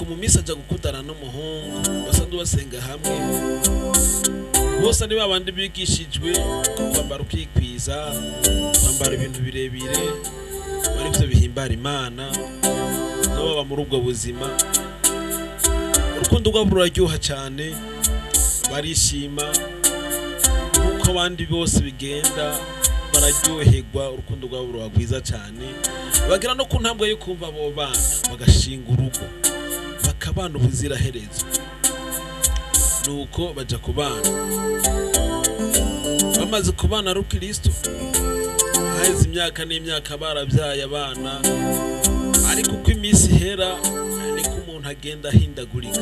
Nuko mu minsi aja gukundana n'umuhungu basanzwe basenga hamwe. Bose ni babandi bigishijwe kwambara ukikwiza, kwambara ibintu birebire arivyo bihimbara Imana, nabo baba muri ubwo buzima. Urukundo rwabo ruraryoha cyane, barishima nk'uko abandi bose bigenda, bararyoherwa. Urukundo rwabo ruba rwiza cyane, bagera no ku ntambwe yo kumva abo bana bagashinga urugo, bakabana ubuziraherezo. Nuko baja kubana, bamaze kubana ari Kristo, haheze imyaka n'imyaka barabyaye abana, ariko uko iminsi ihera niko umuntu agenda ahindagurika.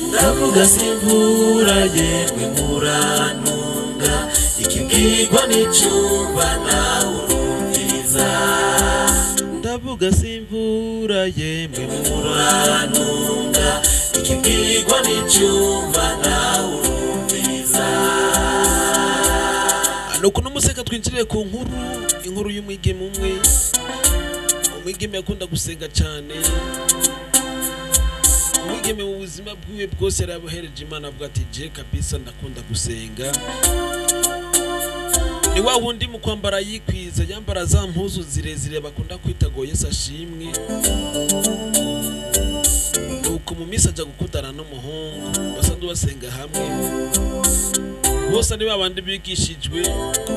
Ndavuga simvura yemwe murantunga, ikibwirwa n'icumba nawe urumviriza. Ndavuga simvura yemwe murantunga, ikibwirwa n'icumba nawe urumviriza. Nuko n'umuseka twinjiriye ku nkuru, inkuru y'umwigeme umwe. Umwigeme yakunda gusenga cyane. Umwigeme mu buzima bwiwe bwose yarabohereje Imana, avuga ati je kabisa ndakunda gusenga. Ni wa wundi mu kwambara yikwiza, yambara za mpuzu zirezire bakunda kwita ngo Yesu ashimwe. Nuko mu minsi aja gukundana n'umuhungu basanzwe basenga hamwe. Bose ni babandi bigishijwe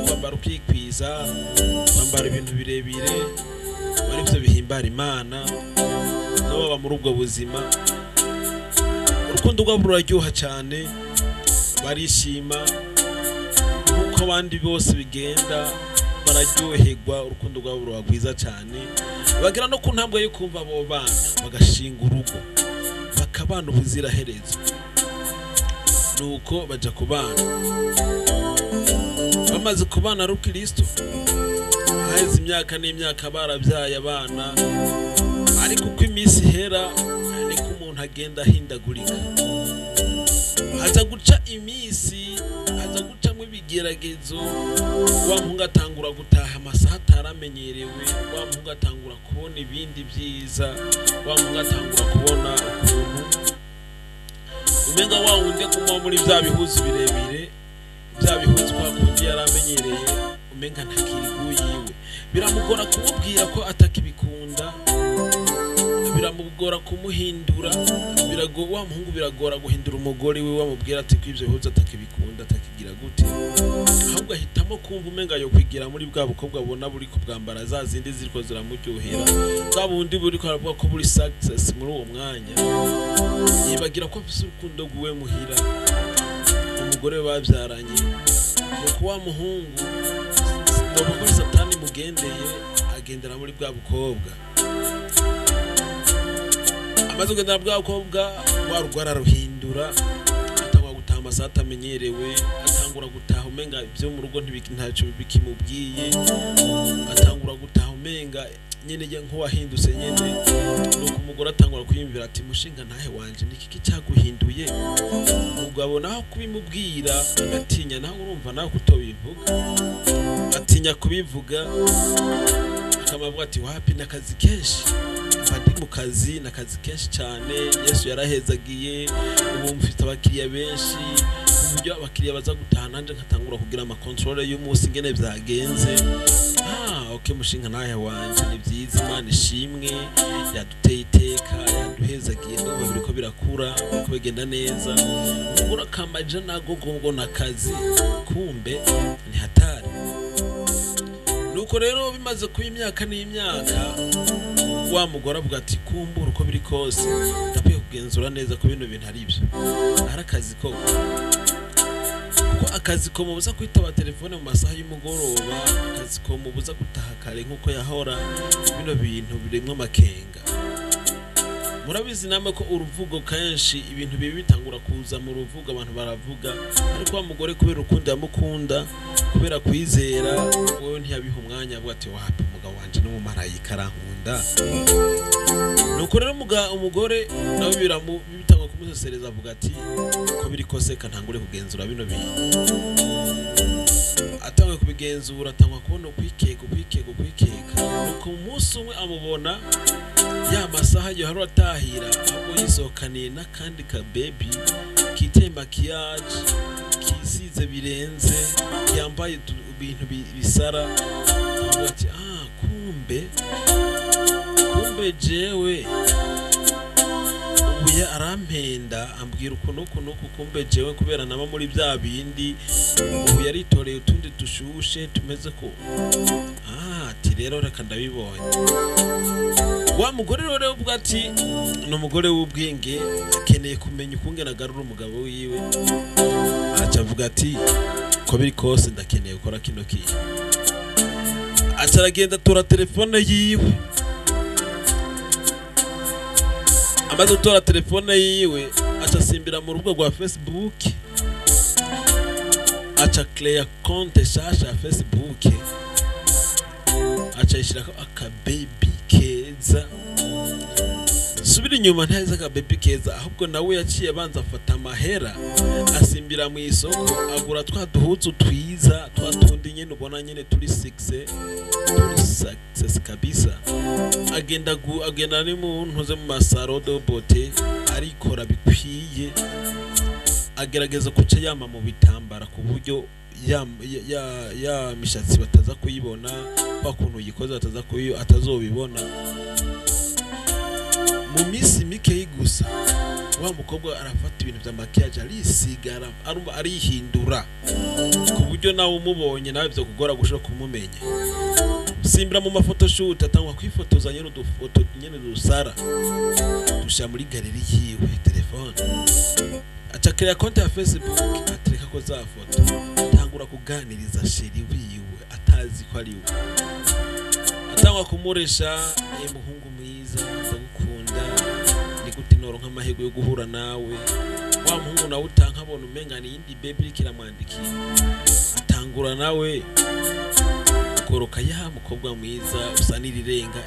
kwambara ukikwiza, kwambara ibintu birebire arivyo bihimbara Imana, nabo baba muri ubwo buzima. Urukundo rwabo ruraryoha cyane, barishima nk'uko abandi bose bigenda, bararyoherwa. Urukundo rwabo ruba rwiza cyane, bagera no ku ntambwe yo kumva abo bana bagashinga urugo, bakabana ubuziraherezo. Nuko baja kubana, bamaze kubana ari Kristo, haheze imyaka n'imyaka barabyaye abana, ariko uko iminsi ihera niko umuntu agenda ahindagurika. Haza guca iminsi, haza gucamwo ibigeragezo. Wa muhungu atangura gutaha amasaha ataramenyerewe, wa muhungu atangura kubona ibindi byiza, wa muhungu atangura kubona ukuntu umenga wa wundi aguma muri bya bihuzu birebire, bya bihuzu kwa kundi yaramenyereye, umenga ntakiri yiwe. Biramugora kumubwira ko atakibikunda, biramugora kumuhindura, wa muhungu biragora guhindura umugore we, wamubwira ati ko ivyo bihuzu atakibikunda, atakigira gute. Ahubwo ahitamo kumva umenga yo kwigira muri bwa bukobwa abona buri kubwambara za zindi ziriko ziramuryohera, bwa bundi buriko aravuga ko buri success muri uwo mwanya. Yibagira ko afise urukundo rwiwe muhira, umugore babyaranye. Nuko wa muhungu novuga ko Satani mugendeye, agendera muri bwa bukobwa. Amaze kugendera bwa bukobwa, wa rugo araruhindura, atangura gutaha amasaha atamenyerewe, atangura gutaha umenga ibyo mu rugo ntacyo bikimubwiye, atangura gutaha umenga nyene nk'uwahindutse nyene. Nuko umugore atangura kwiyumvira ati mushinga ntahe wanje niki cyaguhinduye? Umugabo naho kubimubwira agatinya, naho urumva naho kutobivuga, atinya kubivuga, akamavuga ati wapi nakazi kenshi, mba ndi mu kazi, nakazi kenshi cyane, Yesu yarahezagiye, ubu mfite abakiriya benshi, uburyo abakiriya baza gutaha nanje nkatangura kugira ama control y'umunsi ingene byagenze. Okay mushinga ntahe wanje ni byiza, Imana ishimwe, yaduteye iteka, yaduhezagiye, ndumva biriko birakura, biriko bigenda neza. Umugore akamaja nago ngo nakazi, kumbe ni hatari. Nuko rero bimaze kuba imyaka n'imyaka, wa mugore avuga ati kumbura uko biri kose ndakwiye kugenzura neza ko bino bintu ari byo, ari akazi koko. Kuko akazi ko mubuza kwitaba telefone mu masaha y'umugoroba, akazi ko mubuza gutaha kare nk'uko yahora, bino bintu biremwa amakenga. Murabizi namwe ko uruvugo kenshi ibintu bibi bitangura kuza mu ruvugo, abantu baravuga, ariko wa mugore kubera urukundo yamukunda, kubera kwizera, wewe ntiyabiha umwanya, avuga ati wapi umugabo wanje n'umumarayika arankunda. Nuko rero umugore nawe bitangwa kumusesereza, avuga ati ko biri kose ka ntangure kugenzura bino bintu. Arabigenzura, atangwa kubona ukwikeka, ukwikeka, ukwikeka. Nuko umunsi umwe amubona ya masaha yohora atahira, ahubwo yisohokaniye n'akandi ka baby kiteye maquillage, kisize birenze, yambaye ibintu bisara. Avuga ati: "Ah, kumbe jewe ubu arampenda, ambwira ukuntu uku n'uku. Kumbe jewe kubera naba muri bya bindi, ubu yaritoreye utundi dushushe tumeze ko." Ah, ati: "Rero reka ndabibonye." Wa mugore rero uvuga ati ni umugore w'ubwenge, akeneye kumenya ukungene agarura umugabo wiwe. Aca avuga ati: "Ko biri kose ndakeneye gukora kino kintu." Aca aragenda atora telefone yiwe. Amaze gutora telefone yiwe, aca asimbira mu rubuga rwa Facebook, aca créer compte shasha ya Facebook, aca yishyirako akabebi keza. Subira inyuma, ntaheze akabebi keza, ahubwo nawe yaciye abanza afata amahera, asimbira mu isoko, agura twa duhuzu twiza, twa tundi nyene ubona nyene turi success, turi success kabisa. Agenda ni mu ntuze mu ma salon de beauté, arikora bikwiye, agerageza kuca yama mu bitambara ku buryo ya mishatsi bataza kuyibona, kwa kuntu yikoze bataza kuyo, atazobibona. Mu minsi mikeyi gusa, wa mukobwa arafata ibintu vya maquillage, arisiga, arumva arihindura ku buryo nawe umubonye nawe vyo kugora gushobora kumumenya. Simbira mu ma photoshoot, atangwa kwifotoza nyene udufoto nyene dusara, dushira muri galerie yiwe telefone. Aca créer compte ya Facebook, atereka ko za foto, atangura kuganiriza chéri wiwe atazi ko ari we. Atangwa kumuresha: "Eh, muhungu mwiza, ndagukunda, ni gute noronka amahirwe yo guhura nawe?" Wa muhungu nawe utanka abona umenga ni iyindi baby iriko iramwandikiye. Atangura nawe koroka: "Ya mukobwa mwiza, usa n'irirenga.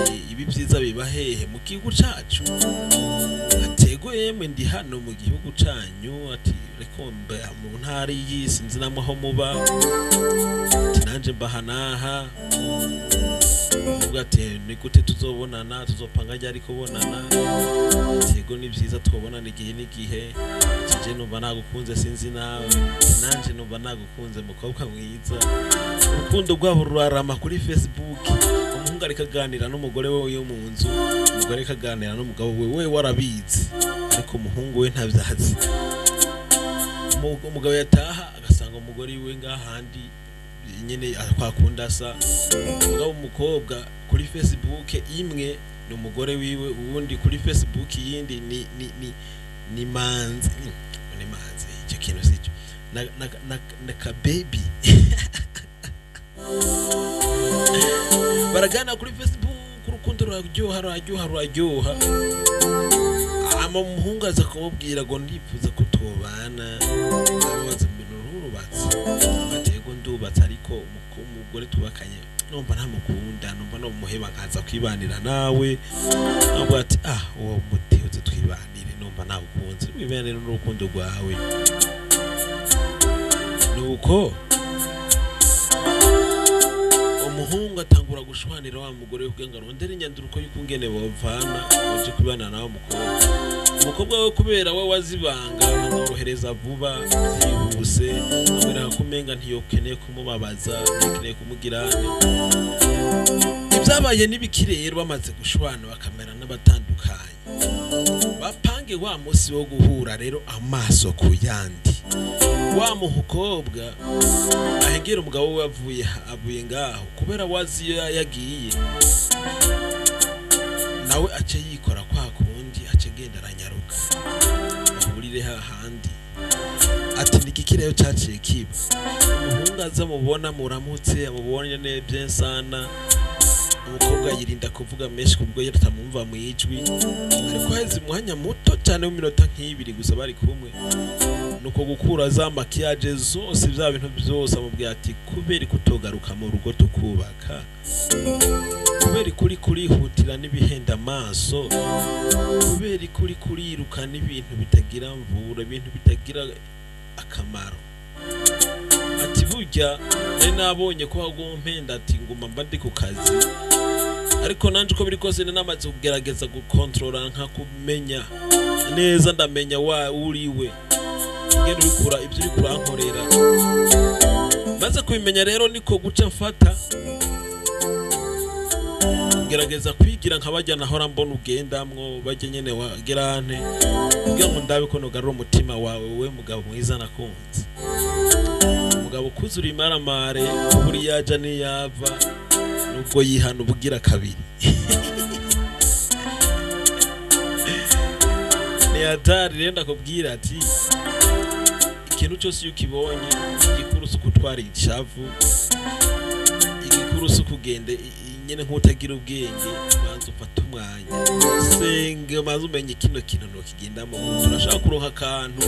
Eh, ibi byiza biba hehe mu gihugu cacu?" Atego: "Yemwe, ndi hano mu gihugu canyu." Ati: "Reko mba mu ntara iyi, sinzi namwe aho muba." Ati: "Nanje mbaha naha." Avuga ati: "Ni gute tuzobonana? Tuzopanga ryari kubonana?" Ati: "Yego, ni byiza twobonana igihe n'igihe." Ati: "Je numva nagukunze, sinzi nawe." Ati: "Nanje numva nagukunze, mukobwa mwiza." Urukundo rwabo rurarama kuri Facebook. Umuhungu ariko aganira n'umugore we yo mu nzu, umugore ariko aganira n'umugabo we, we warabizi, ariko umuhungu we ntabyazi. Umugabo yataha agasanga umugore wiwe ngahandi nyene kwa kundi asa. Umugabo, umukobwa kuri Facebook imwe ni umugore wiwe, uwundi kuri Facebook yindi ni manzi, ni manzi, icyo kintu sicyo, na ka baby. Baragana kuri Facebook, urukundo ruraryoha, ruraryoha, ruraryoha. Ama umuhungu aza kumubwira ngo: "Ndifuza ko tubana." Amubaza ibintu: "Rurubatse?" "Atego, ndubatse, ariko umugore tubakanye numva ntamukunda, numva nomuheba nkaza kwibanira nawe." Avuga ati: "Ah, uwo muti uze twibanire, numva nagukunze, wibanire n'urukundo rwawe." Nuko umuhungu atangura gushwanira wa mugore we kugira ngo arondere inyanduruko y'ukungene bovana baje kubana nawe mukobwa. Umukobwa we, kubera we wazibanga, amworohereza vuba byihuse, amwereka ko umenga ntiyokeneye kumubabaza, ntiyokeneye kumugirane. Ibyabaye n'ibiki rero? Bamaze gushwana bakamera n'abatandukanye, bapange wa munsi wo guhura rero amaso ku yandi. Wa mukobwa ahengera umugabo we avuye ngaho, kubera wazi iyo yagiye, nawe ace yikora kwa kundi, ace agenda aranyaruka bahurire hahandi. Ati: "Ni igiki rero caciye kiba?" Umuhungu aza mubona, muramutse, amubonye nebye sana. Umukobwa yirinda kuvuga menshi kubwo atamwumva mu ijwi, ariko haheze umwanya muto cyane w'iminota nk'ibiri gusa bari kumwe, nuko gukura za maquillage zose, bya bintu byose, amubwira ati: "Kubera kutogaruka mu rugo tukubaka? Kubera kuri kurihutira n'ibihenda amaso? Kubera kuri kuriruka n'ibintu bitagira mvura, ibintu bitagira akamaro?" Ati: "Burya Nari nabonye ko wagompenda ati nguma mba ndi ku kazi, ariko nanje uko biri kose namaze kugerageza gukontorora, nkakumenya neza, ndamenya wa uriwe, ingene urikura ibyo uri kurankorera. Maze kubimenya rero, niko guca mfata gerageza kwigira nka bajya nahora mbona ugendamwo, bajya nyene wagerante, kugira ngo ndabe ko nogarura umutima wawe, we mugabo mwiza nakunze, umugabo ukuzura imaramare kubura yaja niyava, nubwo yihana ubugira kabiri. Ni hatari. Rero ndakubwira ati ikintu cyose iyo ukibonye, igikuru si ukutwara ishavu, igikuru si ukugenda nyene nk'utagira ubwenge. Banza ufate umwanya, senge, maze umenye kino kintu ntokigendamo, turashaka kuronka akantu.